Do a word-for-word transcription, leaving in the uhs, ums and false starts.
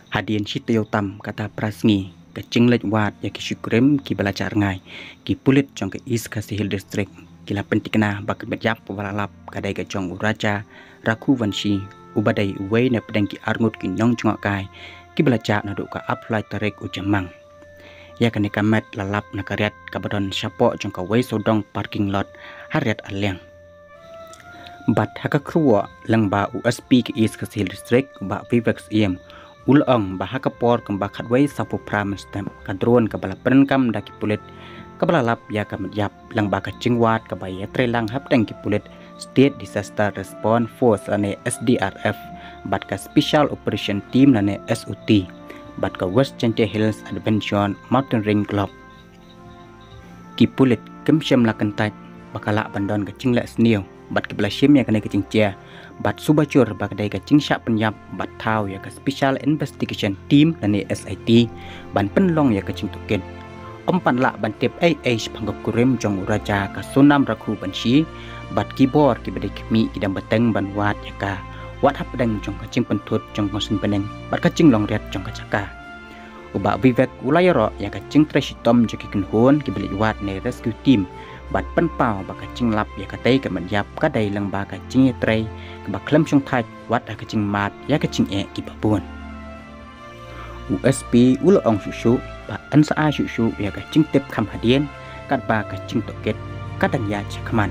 Hadien shi taïew tam kata phra sngi, ka jingleit wad ïa ki shu kurim kiba la jah rngai, ki pulit jong ka East Khasi Hills District ki la pynthikna ba ka met ïap kaba la lap ka dei ka jong u Raja Raghuvanshi, uba dei uwei na pdeng ki arngut ki nongjngohkai kiba la jah naduh ka arphew lai tarik u Jymmang. Ïa kane ka met la lap na ka riat kaba don shapoh jong kawei sawdong parking lot ha Riat Arliang. Bad ha ka kyrwoh lyngba u S P ka East Khasi Hills District, u Bah Vivek Syiem, u la ong ba ha ka por kumba khatwei sawphew phra mynstep, ka drone kaba la pyndonkam da ki pulit kaba la lap ïa ka met ïap, lyngba ka jingwad kaba ïatreilang hapdeng ki pulit State Disaster Response Force lane S D R F bad ka Special Operation Team lane S O T bad ka West Jaintia Hills Adventure Mountaineering Club. Ki pulit kim shym la kyntait ba ka lah ban don ka jingleh sniew bad kiba la shim ïa kane ka jingjia bad suba jur ba ka dei ka jingshah pynïap bad thaw ïa ka Special Investigation Team lane S I T ban pynlong ïa ka jingtohkit. Ym pat lah ban tip ei ei shaphang ka kurim jong u Raja ka Sonam Raghuvanshi bad ki bor kiba dei khmih ki dang bteng ban wad ïa ka, wat hapdeng jong ka jingpynthut jong ka suiñ bneng bad ka jinglong riat jong ka jaka. U Bah Vivek u la ïaroh ïa ka jingtrei shitom jong ki kynhun kiba leit wad ne rescue team bad pynpaw ba ka jinglap ïa katei ka met ïap ka dei lyngba ka jingïatrei kaba khlem shongthait wat ha ka jingmad ïa ka jingeh kiba bun. U S P u la ong shuh shuh ba yn sa ai shuh shuh ïa ka jingtip kham hadien katba ka jingtohkit ka dang ïaid shakhmat.